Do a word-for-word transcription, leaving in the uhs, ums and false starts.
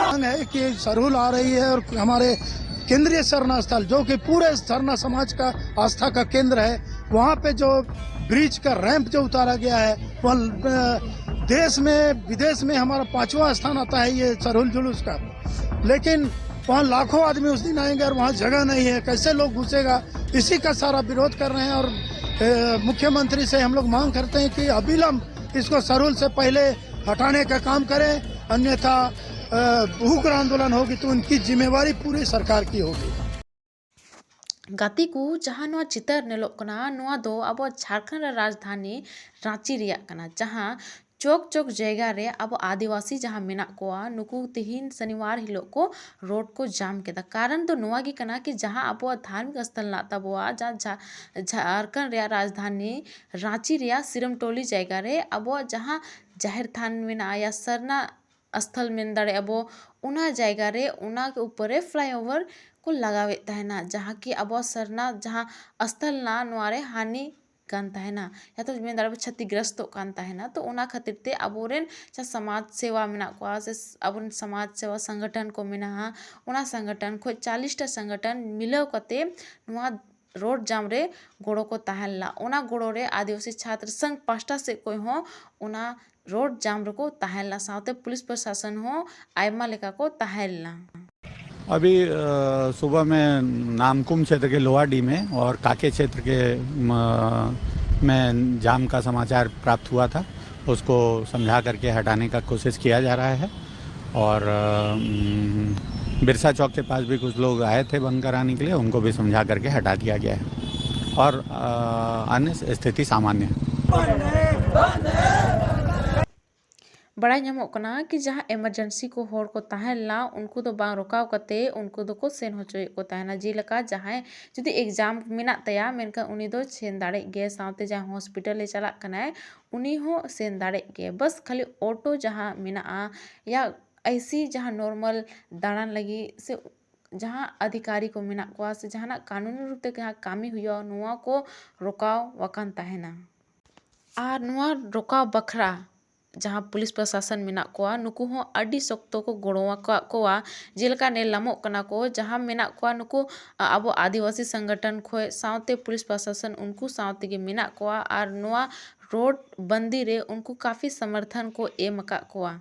मांग है कि सरहुल आ रही है और हमारे केंद्रीय सरना स्थल, जो कि पूरे सरना समाज का आस्था का केंद्र है, वहाँ पे जो ब्रिज का रैंप जो उतारा गया है, वह देश में विदेश में हमारा पांचवा स्थान आता है ये सरहुल जुलूस का। लेकिन वहाँ लाखों आदमी उस दिन आएंगे और वहाँ जगह नहीं है, कैसे लोग घुसेगा, इसी का सारा विरोध कर रहे हैं। और मुख्यमंत्री से हम लोग मांग करते हैं कि अविलंब इसको सरहुल से पहले हटाने का काम करें, अन्यथा उग्र आंदोलन होगी तो उनकी जिम्मेवारी पूरी सरकार की होगी। ᱜᱟᱛᱮ ᱠᱚ, ᱡᱟᱦᱟᱸ ᱱᱚᱣᱟ ᱪᱤᱛᱟᱹᱨ ᱧᱮᱞᱚᱜ ᱠᱟᱱᱟ, ᱱᱚᱣᱟ ᱫᱚ ᱟᱵᱚ ᱡᱷᱟᱲᱠᱷᱚᱸᱰ ᱨᱮ ᱨᱟᱡᱽᱫᱷᱟᱱᱤ ᱨᱟᱸᱪᱤ ᱨᱮᱭᱟᱜ ᱠᱟᱱᱟ, ᱡᱟᱦᱟᱸ ᱪᱚᱠ ᱪᱚᱠ ᱡᱟᱭᱜᱟ ᱨᱮ ᱟᱵᱚ ᱟᱹᱫᱤᱵᱟᱹᱥᱤ ᱡᱟᱦᱟᱸ ᱢᱮᱱᱟᱜ ᱠᱚᱣᱟ, ᱱᱩᱠᱩ ᱛᱤᱦᱤᱧ ᱥᱚᱱᱤᱵᱟᱨ ᱦᱤᱞᱳᱜ ᱠᱚ ᱨᱳᱰ ᱠᱚ ᱡᱟᱢ ᱠᱮᱫᱟ᱾ ᱠᱟᱨᱚᱱ ᱫᱚ ᱱᱚᱣᱟ ᱜᱮ ᱠᱟᱱᱟ ᱠᱤ ᱡᱟᱦᱟᱸ ᱟᱵᱚᱣᱟᱜ ᱫᱷᱟᱨᱢᱤᱠ ᱥᱛᱷᱚᱞ ᱢᱮᱱᱟᱜ ᱛᱟᱵᱚᱣᱟ, ᱡᱟᱦᱟᱸ ᱡᱷᱟ- ᱡᱷᱟᱲᱠᱷᱚᱸᱰ ᱨᱮᱭᱟᱜ ᱨᱟᱡᱽᱫᱷᱟᱱᱤ ᱨᱟᱸᱪᱤ ᱨᱮᱭᱟᱜ ᱥᱤᱨᱚᱢᱴᱚᱞᱤ ᱡᱟᱭᱜᱟ ᱨᱮ ᱟᱵᱚᱣᱟᱜ ᱡᱟᱦᱟᱸ ᱡᱟᱦᱮᱨ ᱛᱷᱟᱱ ᱢᱮᱱᱟᱜᱼᱟ, ᱭᱟ ᱥᱟᱨᱱᱟ ᱥᱛᱷᱚᱞ ᱢᱮᱱ ᱫᱟᱲᱮᱭᱟᱜᱼᱟ ᱵᱚ, ᱚᱱᱟ ᱡᱟᱭᱜᱟ ᱨᱮ, ᱚᱱᱟ ᱩᱯᱚᱨ ᱨᱮ ᱯᱷᱞᱟᱭ ᱳᱵᱷᱟᱨ ᱠᱚ ᱞᱟᱜᱟᱣᱮᱫ ᱛᱟᱦᱮᱱᱟ, ᱡᱟᱦᱟᱸ ᱠᱤ ᱟᱵᱚᱣᱟᱜ ᱥᱟᱨᱱᱟ ᱡᱟᱦᱟᱸ ᱥᱛᱷᱚᱞ ᱢᱮᱱᱟᱜᱼᱟ, ᱱᱚᱣᱟ ᱨᱮ ᱦᱟᱹᱱᱤ ᱠᱟᱱ ᱛᱟᱦᱮᱱᱟ, ᱭᱟᱛᱚ ᱢᱮᱱ ᱫᱟᱲᱮᱭᱟᱜᱼᱟ ᱵᱚ ᱪᱷᱟᱹᱛᱤᱠ ᱜᱨᱚᱥᱛᱚᱜ ᱠᱟᱱ ᱛᱟᱦᱮᱱᱟ᱾ ᱛᱚ ᱚᱱᱟ ᱠᱷᱟᱹᱛᱤᱨ ᱛᱮ ᱟᱵᱚᱨᱮᱱ ᱡᱟᱦᱟᱸ ᱥᱚᱢᱟᱡᱽ ᱥᱮᱵᱟ ᱢᱮᱱᱟᱜ ᱠᱚᱣᱟ ᱥᱮ ᱟᱵᱚᱨᱮᱱ ᱥᱚᱢᱟᱡᱽ ᱥᱮᱵᱟ ᱥᱚᱝᱜᱚᱴᱷᱚᱱ ᱠᱚ ᱢᱮᱱᱟᱜᱼᱟ, ᱚᱱᱟ ᱥᱚᱝᱜᱚᱴᱷᱚᱱ ᱠᱷᱚᱱ ᱪᱟᱞᱤᱥᱴᱟ ᱥᱚᱝᱜᱚᱴᱷᱚᱱ ᱢᱤᱞᱟᱹᱣ ᱠᱟᱛᱮ ᱱᱚᱣᱟ ᱨᱳᱰ ᱡᱟᱢ ᱨᱮ ᱜᱚᱲᱚ ᱠᱚ ᱛᱟᱦᱮᱸ ᱞᱮᱱᱟ᱾ ᱚᱱᱟ ᱜᱚᱲᱚ ᱨᱮ ᱟᱹᱫᱤᱵᱟᱹᱥᱤ ᱪᱷᱟᱛᱨᱚ ᱥᱚᱝᱜᱷ ᱯᱟᱦᱴᱟ ᱥᱮᱫ ᱠᱷᱚᱱ ᱦᱚᱸ ᱚᱱᱟ ᱨᱳᱰ ᱡᱟᱢ ᱨᱮᱠᱚ ᱛᱟᱦᱮᱸ ᱞᱮᱱᱟ, ᱥᱟᱶᱛᱮ ᱯᱩᱞᱤᱥ ᱯᱨᱚᱥᱟᱥᱚᱱ ᱦᱚᱸ ᱟᱭᱢᱟ ᱞᱮᱠᱟ ᱠᱚ ᱛᱟᱦᱮᱸ ᱞᱮᱱᱟ᱾ अभी अ, सुबह में नामकुम क्षेत्र के लोहाडी में और काके क्षेत्र के म, में जाम का समाचार प्राप्त हुआ था। उसको समझा करके हटाने का कोशिश किया जा रहा है। और अ, म, बिरसा चौक के पास भी कुछ लोग आए थे बंद कराने के लिए, उनको भी समझा करके हटा दिया गया है। और अ, अन्य स्थिति सामान्य है। ᱵᱟᱲᱟᱭ ᱧᱟᱢᱚᱜ ᱠᱟᱱᱟ ᱠᱤ ᱡᱟᱦᱟᱸ ᱮᱢᱟᱨᱡᱮᱱᱥᱤ ᱠᱚ ᱦᱚᱲ ᱠᱚ ᱛᱟᱦᱮᱸ ᱞᱮᱱᱟ, ᱩᱱᱠᱩ ᱫᱚ ᱵᱟᱝ ᱨᱚᱠᱟᱣ ᱠᱟᱛᱮ ᱩᱱᱠᱩ ᱫᱚᱠᱚ ᱥᱮᱱ ᱦᱚᱪᱚᱭᱮᱫ ᱠᱚ ᱛᱟᱦᱮᱱᱟ᱾ ᱡᱮᱞᱮᱠᱟ ᱡᱟᱦᱟᱸᱭ ᱡᱩᱫᱤ ᱮᱠᱡᱟᱢ ᱢᱮᱱᱟᱜ ᱛᱟᱭᱟ, ᱢᱮᱱᱠᱷᱟᱱ ᱩᱱᱤ ᱫᱚ ᱥᱮᱱ ᱫᱟᱲᱮᱜ ᱜᱮ, ᱥᱟᱶᱛᱮ ᱡᱟᱦᱟᱸᱭ ᱦᱚᱥᱯᱤᱴᱟᱞ ᱮ ᱪᱟᱞᱟᱜ ᱠᱟᱱᱟᱭ, ᱩᱱᱤ ᱦᱚᱸ ᱥᱮᱱ ᱫᱟᱲᱮᱜ ᱜᱮ᱾ ᱵᱟᱥ ᱠᱷᱟᱹᱞᱤ ᱚᱴᱳ ᱡᱟᱦᱟᱸ ᱢᱮᱱᱟᱜᱼᱟ, ᱭᱟ ᱮᱭᱥᱤ ᱡᱟᱦᱟᱸ ᱱᱚᱨᱢᱟᱞ ᱫᱟᱬᱟᱱ ᱞᱟᱹᱜᱤᱫ ᱥᱮ ᱡᱟᱦᱟᱸ ᱟᱫᱷᱤᱠᱟᱨᱤ ᱠᱚ ᱢᱮᱱᱟᱜ ᱠᱚᱣᱟ ᱥᱮ ᱡᱟᱦᱟᱱᱟᱜ ᱠᱟᱹᱱᱩᱱᱤ ᱨᱩᱯ ᱛᱮ ᱡᱟᱦᱟᱸ ᱠᱟᱹᱢᱤ ᱦᱩᱭᱩᱜᱼᱟ, ᱱᱚᱣᱟ ᱠᱚ ᱨᱚᱠᱟᱣ ᱟᱠᱟᱱ ᱛᱟᱦᱮᱱᱟ᱾ ᱟᱨ ᱱᱚᱣᱟ ᱨᱚᱠᱟᱣ ᱵᱟᱠᱷᱨᱟ ᱡᱟᱦᱟᱸ ᱯᱩᱞᱤᱥ ᱯᱨᱚᱥᱟᱥᱚᱱ ᱢᱮᱱᱟᱜ ᱠᱚᱣᱟ, ᱱᱩᱠᱩ ᱦᱚᱸ ᱟᱹᱰᱤ ᱥᱚᱠᱛᱚ ᱠᱚ ᱜᱚᱲᱚ ᱟᱠᱟᱫ ᱠᱚᱣᱟ᱾ ᱡᱮᱞᱮᱠᱟ ᱧᱮᱞ ᱧᱟᱢᱚᱜ ᱠᱟᱱᱟ ᱠᱚ, ᱡᱟᱦᱟᱸ ᱢᱮᱱᱟᱜ ᱠᱚᱣᱟ ᱱᱩᱠᱩ, ᱟ, ᱟᱵᱚ ᱟᱹᱫᱤᱵᱟᱹᱥᱤ ᱥᱚᱝᱜᱚᱴᱷᱚᱱ ᱠᱷᱚᱱ ᱥᱟᱶᱛᱮ ᱯᱩᱞᱤᱥ ᱯᱨᱚᱥᱟᱥᱚᱱ ᱩᱱᱠᱩ ᱥᱟᱶ ᱛᱮᱜᱮ ᱢᱮᱱᱟᱜ ᱠᱚᱣᱟ ᱟᱨ ᱱᱚᱣᱟ ᱨᱳᱰ ᱵᱟᱱᱫᱤ ᱨᱮ ᱩᱱᱠᱩ ᱠᱟᱯᱷᱤ ᱥᱚᱢᱚᱨᱛᱷᱚᱱ ᱠᱚ ᱮᱢ ᱟᱠᱟᱫ ᱠᱚᱣᱟ᱾